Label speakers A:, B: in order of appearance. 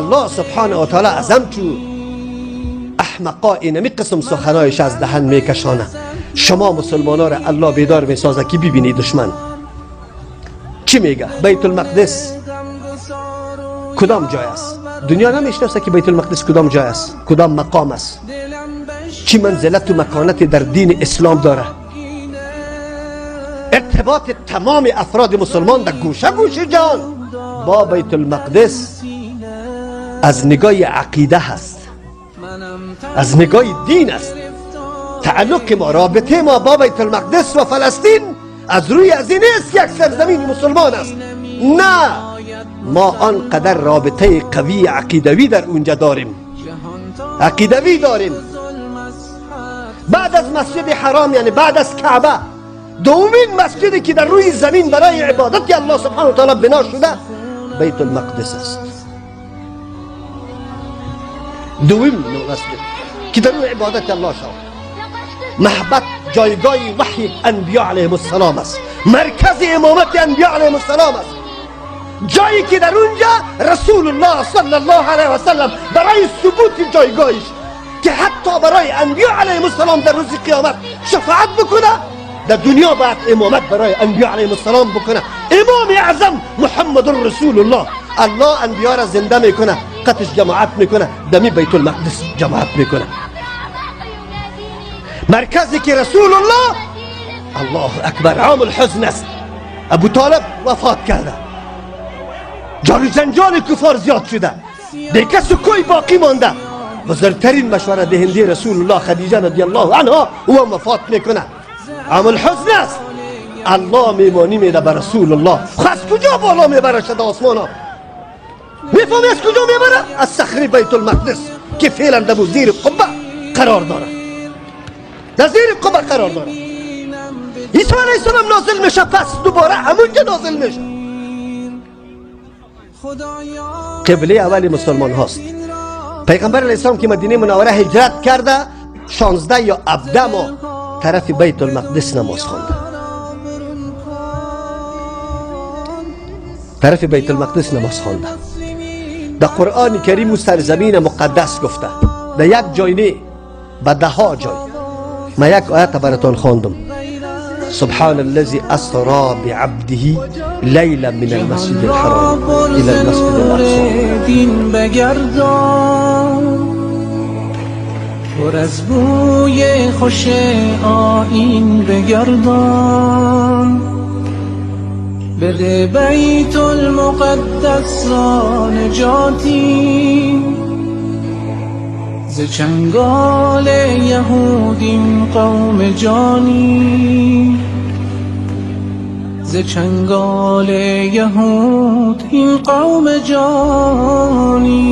A: الله سبحانه و تعالی از همچو احمقا اینمی قسم سخنایش از دهن میکشانه. شما مسلمان را الله بیدار میسازه که ببینی دشمن چی میگه. بیت المقدس کدام جای است؟ دنیا نمیشناسه که بیت المقدس کدام جای است، کدام مقام است، چی منزلت و مکانت در دین اسلام داره. ارتباط تمام افراد مسلمان در گوشه گوشه جان با بیت المقدس از نگاه عقیده هست، از نگاه دین است. تعلق ما، رابطه ما با بیت المقدس و فلسطین از روی از این است که یک سرزمین مسلمان است. نه، ما آنقدر رابطه قوی عقیدوی در اونجا داریم، عقیدوی داریم. بعد از مسجد حرام، یعنی بعد از کعبه، دومین مسجدی که در روی زمین برای عبادت الله سبحانه و تعالی بنا شده بیت المقدس است. دومین مسجد که در روی عبادت الله شد. محبت جایگاه وحی انبیاء علیهم السلام است، مرکز امامت انبیاء علیهم السلام است، جایی که در اونجا رسول الله صلی الله علیه و سلم برای ثبوت جایگاهش که حتی برای انبیاء علیهم السلام در روز قیامت شفاعت بکنه، در دنیا باید امامت برای انبیاء علیهم السلام بکنه. امام اعظم محمد رسول الله، الله انبیاء را زنده میکنه، قطش جماعت میکنه، دمی بیت المقدس جماعت میکنه، مرکزی که رسول الله. الله اکبر، عام الحزن است. ابو طالب وفات کرده، جار جنجال کفار زیاد شده، بیکس و کوی باقی مانده. بزرگترین مشوره دهنده رسول الله خدیجه رضی الله عنها او هم وفات میکنه. عام الحزن است. الله میمانی میده به رسول الله. از کجا بالا میبره شده آسمان ها؟ میفهمی از کجا میبره؟ از صخره بیت المقدس که فعلا در زیر قبه قرار داره، در زیر قبه قرار داره. عیسی علیه السلام نازل میشه، پس دوباره همونجا نازل میشه. قبله اول مسلمان هاست. پیغمبر علیه السلام که مدینه منوره هجرت کرده 16 یا 17 ماه طرف بیت المقدس نماز خوانده، طرف بیت المقدس نماز خوانده. در قرآن کریم سرزمین مقدس گفته، در یک جای نه، به ده ها جای. ما یک آیت براتون خواندم، سبحان الذي اسرا بعبده لیلا من المسجد الحرام الى المسجد الاقصى.
B: دین بگردان پر از بوی خوش آیین بگردان، بده بیت المقدس را نجاتی، ز چنگال یهودیم قوم جانی، ز چنگال یهود این قوم جانی.